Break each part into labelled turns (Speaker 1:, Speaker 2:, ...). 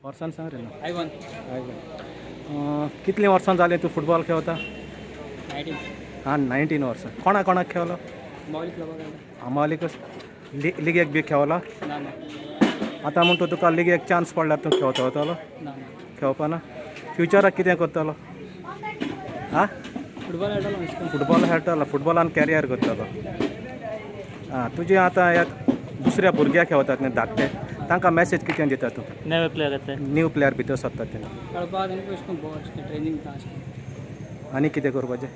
Speaker 1: वर्सान सांग रे ना.
Speaker 2: आयवन.
Speaker 1: आयवन. कितलीं वर्सां जालीं तूं फुटबॉल खेळता?
Speaker 2: 19.
Speaker 1: हां, 19 वर्सां. कोणा कोणाक खेळलो?
Speaker 2: मौलिक क्लबाक खेळटा.
Speaker 1: आंबावलीकच लिगेक बी खेळला?
Speaker 2: ना ना.
Speaker 1: आतां म्हणटा तुका लिगेक चान्स पडल्यार तूं खेळता वतलो?
Speaker 2: ना ना.
Speaker 1: खेळपाना. फ्युचराक कितें करतलो? आं?
Speaker 2: फुटबॉल खेळटलो अशें.
Speaker 1: फुटबॉल खेळटलो, फुटबॉलान कॅरियर करतलो. आं, तुजें आतां ह्या दुसऱ्या भुरग्याक खेळतात न्ही धाकटे, तांकां मॅसेज कितें दिता तूं?
Speaker 2: नवे प्लेयर येता.
Speaker 1: न्यू प्लेयर भितर सरतात तेन्ना.
Speaker 2: खेळपाक तेंकां अशें करून बरो अशें ट्रेनींग दिता अशें करून.
Speaker 1: आनी कितें करपाचें?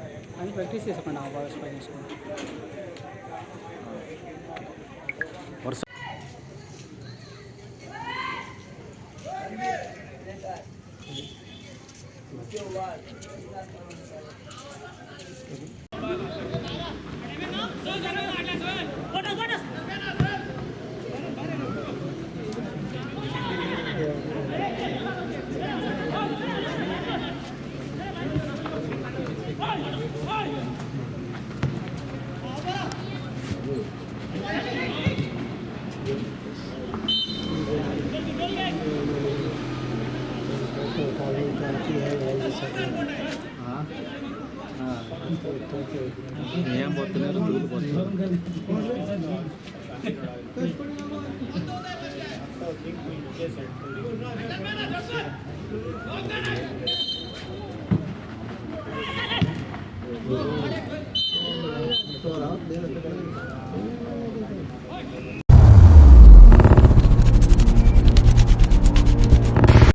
Speaker 2: आनी प्रॅक्टीस अशें करून धांवपाक वचपाचें अशें करून.
Speaker 1: वर्स ఏం పోతున్నారు, దూలు పోతున్నారు.